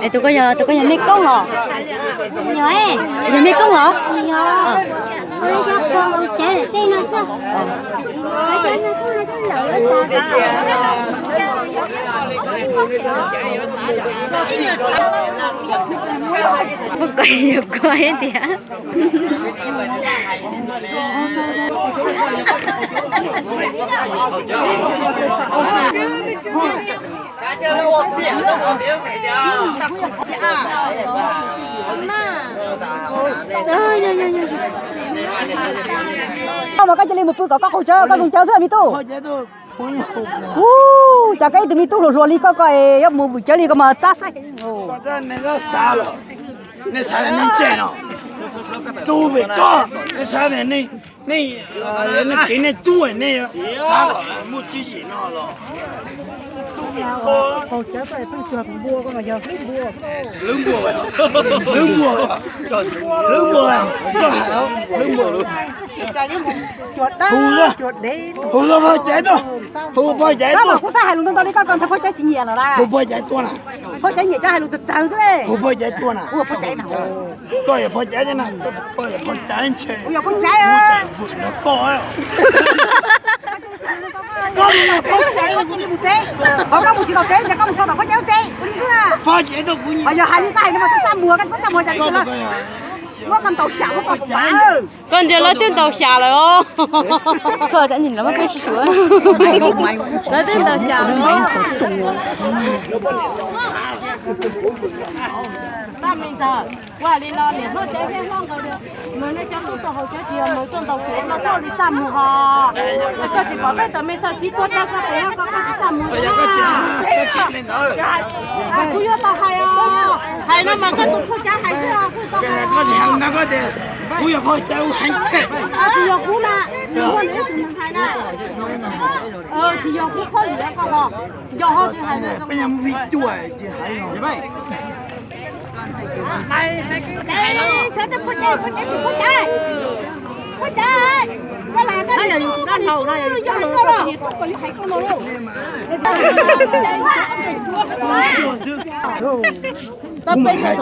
Es tus koj yog, tus koj yog mej koob los? Yog, yog mej koob los? Puab kov yuav kov tias. Koj mas koj cia li mus pw kom koj qaug cawv, koj zoo cawv xwb me tub. Ub, cas koj ib tug me tub hluas hluas li koj, koj es yuav mus vwm cawv li koj mas tab saib. Nej xav tias nej ntse no, tus pem koj, nej xav tias nej, nej, nej kev nej tub nej xav kom muaj tswv yim no los tus pem koj. Hlwb npua, hlwb npua, hlwb npua, koj hais hlwb npua. Hu, hu pog caiv tuaj, hu pog caiv tuaj. Kuv xav hais lus ntau ntau li koj, koj ntshai pog caiv tsis nyiam lawm las. Hu pog caiv tuaj na. Pog caiv nyiam cov hais lus txawv txawv xwb. Hu pog caiv tuaj na. Koj yog pog caiv na, koj yog pog caiv ntshe. Kuv yog pog caiv. Vwm nrog koj. Koj mus tsev, qhov koj mus tsis tau tsev ces koj mus so tom pog caiv tsev, ua li xwb na. Pog caiv tuaj kuv nyiam. Yog hais li koj hais no mas twb txaj muag, koj twb txaj muag cas li. Muab koj ntaus xyam, muab koj ntaus xyam. Koj ntsia lawv twb ntaus xyam lawm os. Txhob txawm nim lawv muab peb suav. Lawv twb ntaus xyam lawm. Ua li no niam hlob caiv thiab hlob nkawd, nws nej cov tub tuaj haus cawv tsis yog mus tuaj ntaus xyam no txhob li txaj muag hos. Koj tsis pom peb tawm me txog txiv tuag rau koj tes no koj tsis txaj muag. Kuv yuav tau hais os, hais no mas koj tus pog caiv hais xwb os, kuv tau hais. Kuv yog pog caiv kuv heev thiab. Tsis yog kuv na, kuv tus neeg hais na. Tsis yog kuv txhob yuav koj hos, nco ho tus hais na. Peb yog mus vij cuaj tsis hais no. Pog caiv, pog caiv, pog caiv, pog caiv, pog caiv, koj lam koj tus tub, koj tus tub yuav hais koj los. Kuv mam hais.